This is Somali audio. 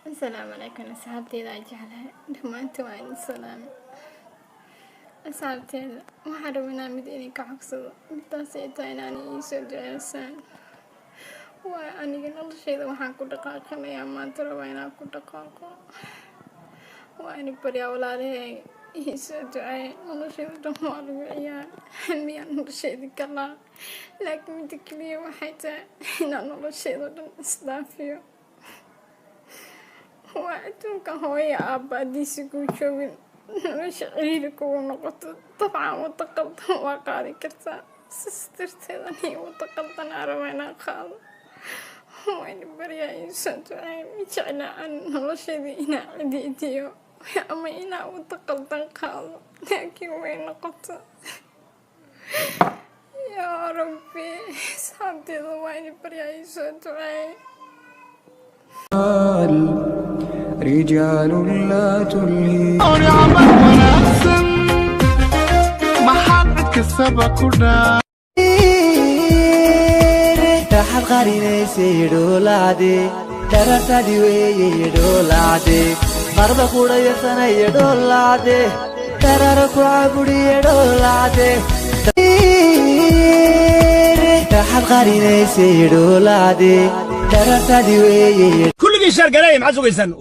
Asalaamu calaykum, asxaabteyda aan jeclahay dhammaantiin, waa idin salaamay. Asxaabteyda, waxaan rabaa inaan mid idinka codsado, midaas ay tahay inaan iisoo duceysaan. Waayo, aniga nolosheyda waxaan ku dhaqaaqanayaa maanta rabaa inaan ku dhaqaaqo. Waa ini baryaa, walaalahey, iisoo duceey. Nolosheyda dhan waa lagu ciyaar, miyaan nolosheyda galaa? Laakiin midda keliya waxay tahay inaan nolosheyda dhan isdhaafiyo. Waa adduunka, hooyo, aabba haddiise kuu joogin, nolosha ciriiri kugu noqoto, dabcan waddo qaldan waa qaadi kartaa. Sidaas darteed aniga waddo qaldan aa rabaa inaan qaado. Waa ini baryaa, iisoo duceey. Ma jecla aan nolosheyda inaan cidiidiyo ama inaan waddo qaldan qaado, laakiin way noqoto. Yaa Rabbi, asxaabteyda, waa ini baryaa, iisoo duceey. رجال لا تلهي Camal wanaagsan maxaad cid kastaba ku dhaa? Raxad qarinaysay dhoolacde, dharartadi weeyey dhoolacde, qarba kudhayasanaya dhoolacde, darara ku caburiye dhoolacde. Raxad qarinaysay dhoolacde, dharartadi weeyey. Kulligii shaargareeya, maxaad sugaysaan?